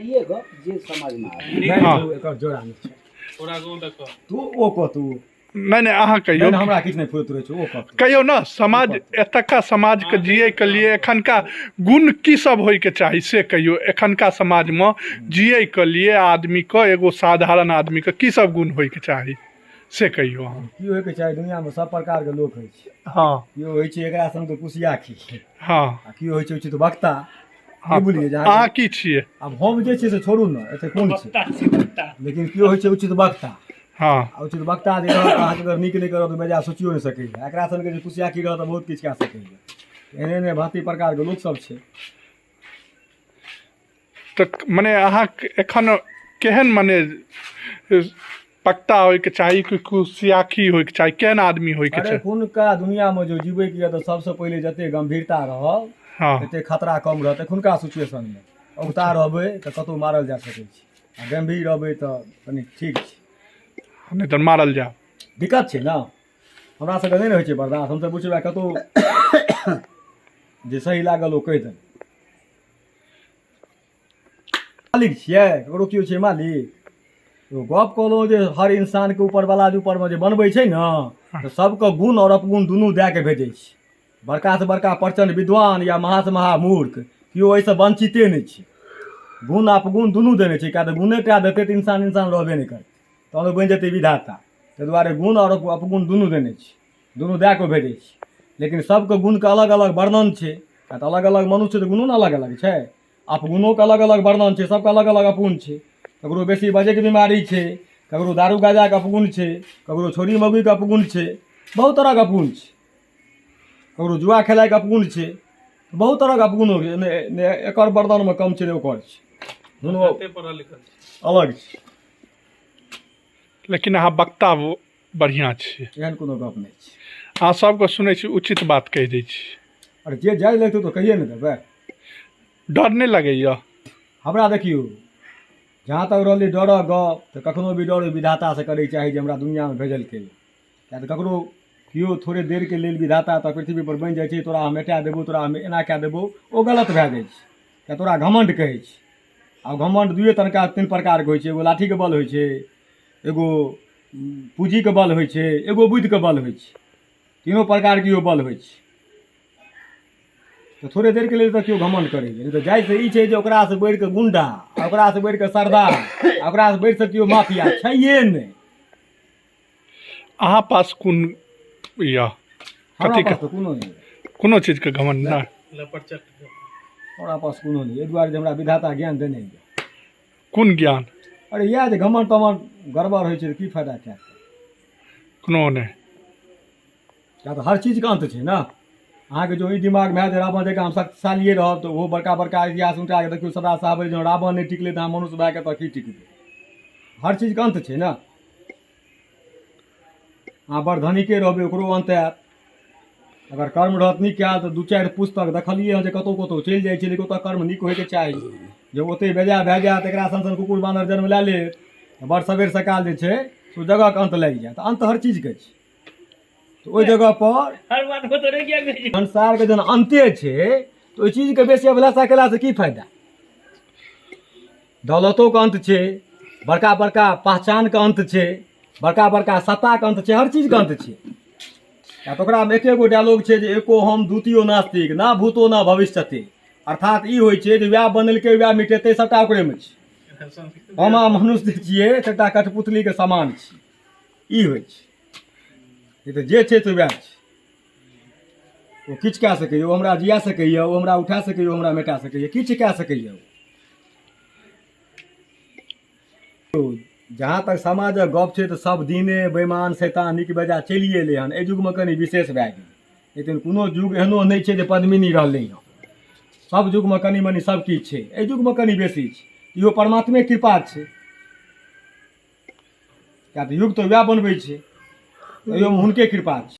ये गप जे समझमे आबै। नहि। हँ। एकर जोड़ा नहि छै। तोरा गाँव देखऽ। तू ओ कहतू। नहि नहि, अहाँ नहि। कहियौ। नहि, हमरा किछु नहि फुरैत रहै छै, ओ कहतू। कहियौ ने, समाज, एतुका समाजके जियैके लिए एखनका गुण की सब होइके चाही से कहियौ। एखनका समाजमे जियैके लिए आदमीके, एगो साधारण आदमीके की सब गुण होइके चाही से कहियौ अहाँ। की होइके चाही? दुनियामे सब प्रकारके लोक होइ छै। केओ होइ छै एकरा संग कुशियाखी। आ केओ होइ छै उचित वक्ता। की बुझलियै जे अहाँ की छियै? आब हम जे छै से छोड़ू ने, एते कोन छै, लेकिन केओ होइ छै उचित वक्ता। आ उचित वक्ता जे रहत, अहाँके अगर नीक नहि करत तऽ बेजा सोचियो नहि सकैए। एकरा सनके जे कुशियाखी रहत तऽ बहुत किछु कए सकैए। एहने एहने भाँति प्रकारके लोकसभ छै। तऽ मने अहाँ एखन केहन, मने पक्ता होइके चाही कि कुशियाखी होइके चाही, केहन आदमी होइके अरे चाही? एखुनका दुनियामे जो जीबैके यऽ तऽ सबसँ पहिले जते गंभीरता रहब तते खतरा कम रहत। एखुनका सिचुएशनमे औगता रहबै तऽ कतहु मारल जा सकै छी, आ गंभीर रहबै तऽ कनि ठीक छै। नहि तऽ मारल जायब। दिक्कत छै ने, हमरा सबके नहि ने होइ छै बर्दाश्त। हमसब बुझबै कतहु जे सही लागल ओ कहि देबै। मालिक छियै? ककरो केओ छै मालिक? एगो गप कहलहुँ जे हर इंसानके ऊपरवला जे ऊपरमे जे बनबै छै ने, तऽ सबके गुण आओर अपगुण दुनू दए कऽ भेजै छै। बड़कासँ बड़का प्रचण्ड विद्वान या महासँ महामूर्ख, केओ एहिसँ वञ्चिते नहि छै। गुण अपगुण दुनू देने छै, किया तऽ गुणे टा देतै तऽ इंसान इंसान रहबे नहि करतै, तहन ओ बनि जेतै विधाता। ताहि दुआरे गुण आओर अपगुण दुनू देने छै, दुनू दए कऽ भेजै छै। लेकिन सबके गुणके अलग अलग वर्णन छै, किया तऽ अलग अलग मनुष्य तऽ गुणो ने अलग अलग छै। अपगुणोके अलग अलग वर्णन छै, सबके अलग अलग अपगुण छै। ककरो बेसी बजैके बीमारी छै, ककरो दारू गाँजाके अपगुण छै, ककरो छोरी मौगीके अपगुण छै, बहुत तरहके अपगुण छै। ककरो जुआ खेलाइके अपगुण छै, बहुत तरहके अपगुण होइ छै। ने एकर वर्णनमे कम छै, ने ओकर छै, दुनू पढ़ल लिखल छै, अलग छै। लेकिन अहाँ वक्ता बढ़िआँ छियै। एहन कोनो गप नहि छै। अहाँ सबके सुनै छी, उचित बात कहि दै छी। अरे जे जाय लगतै तऽ कहिए ने देबै। डर नहि लगैए हमरा? देखियौ, जहाँ तक रहलै डरक गप, तऽ कखनो भी डर विधातासँ करैके चाही जे हमरा दुनिआँमे भेजलकै। किया तऽ ककरो केओ थोड़े देरके लेल विधाता तऽ पृथ्वीपर बनि जाइ छै, तोरा हम मेटा देबौ, तोरा हम एना कए देबौ, ओ गलत भए जाइ छै। किया तोरा घमण्ड कहै छै। आ घमण्ड दुइए तनका तीन प्रकारके होइ छै। एगो लाठीके बल होइ छै, एगो पूँजीके बल होइ छै, एगो बुद्धिके बल होइ छै। तीनो प्रकारके इहो बल होइ छै। तऽ थोड़े देरके लेल तऽ केओ घमण्ड करैए, नहि तऽ जाइसँ ई छै जे ओकरासँ बढ़िकऽ गुण्डा, आ ओकरासँ बढ़िकऽ सरदार, आ ओकरासँ बढ़िकऽ केओ माफिया छैहे नहि। अहाँ पास कोन यऽ? हमरा कथीके पास तऽ कोनो नहि। कोनो चीजके घमण्ड नहि। लपरचट। हमरा पास कोनो नहि, एहि दुआरे जे हमरा विधाता ज्ञान देने यऽ। कोन ज्ञान? अरे इएह जे घमण्ड तमण्ड गड़बड़ होइ छै तऽ की फायदा कए? कोनो नहि। किया तऽ हर चीजके अन्त छै ने। अहाँके जो ई दिमागमे हैत जे रावण जकाँ हम शक्तिशालिए रहब, तऽ ओहो बड़का बड़का इतिहास उनटा कऽ देखियौ, सदा साहब जँ रावण नहि टिकलै तऽ अहाँ मनुष्य भए कऽ तऽ की टिकबै? हर चीजके अन्त छै ने। अहाँ बड़ धनिके रहबै, ओकरो अन्त आयत। अगर कर्म रहत नीक कयल तऽ दू चारि पुस्तक देखलियै हँ जे कतहु कतहु चलि जाइ छै, लेकिन ओतऽ कर्म नीक होइके चाही। जे ओतहि बेजाय भए जायत, एकरा सन सन कुकुर बानर जन्म लए लेत, तऽ बड़ सबेर सकाल जे छै से ओ जगहके अन्त लागि जायत। अन्त हर चीजके छै, तऽ ओहि जगह पर हर बात को तो नहीं किया। संसारके जहन अन्ते छै तऽ ओहि चीजके बेसी अभिलाषा केलासँ की फायदा? दौलतोके अन्त छै, बड़का बड़का पहचानके अन्त छै, बड़का बड़का सत्ताके अन्त छै, हर चीजके अन्त छै। आ तऽ ओकरामे एके गो डायलॉग छै जे एको हम द्वितीयो नास्तिक ना भूतो ना भविष्यते। अर्थात ई होइ छै जे वएह बनेलकै, वएह मिटेतै, सभटा ओकरेमे छै। हम आ मनुष्य छियै एकटा कठपुतलीके समान छी, ई होइ छै। नहि तऽ जे छै से वएह छै। ओ किछु कए सकैए, ओ हमरा जिया सकैए, ओ हमरा उठा सकैए, ओ हमरा मेटा सकैए, किछु कए सकैए ओ। जहाँ तक समाजक गप छै तऽ सब दिने बेईमान शैतान नीक बेजा चलिए एलै हन। एहि युगमे कनि विशेष भए गेलै, लेकिन कोनो युग एहनो नहि छै जे पद्मिनी रहलै हँ। सब युगमे कनि मनि सब किछु छै, एहि युगमे कनि बेसी छै। इहो परमात्मे कृपा छै, किया तऽ युग तऽ वएह बनबै छै, एहियोमे हुनके कृपा छै।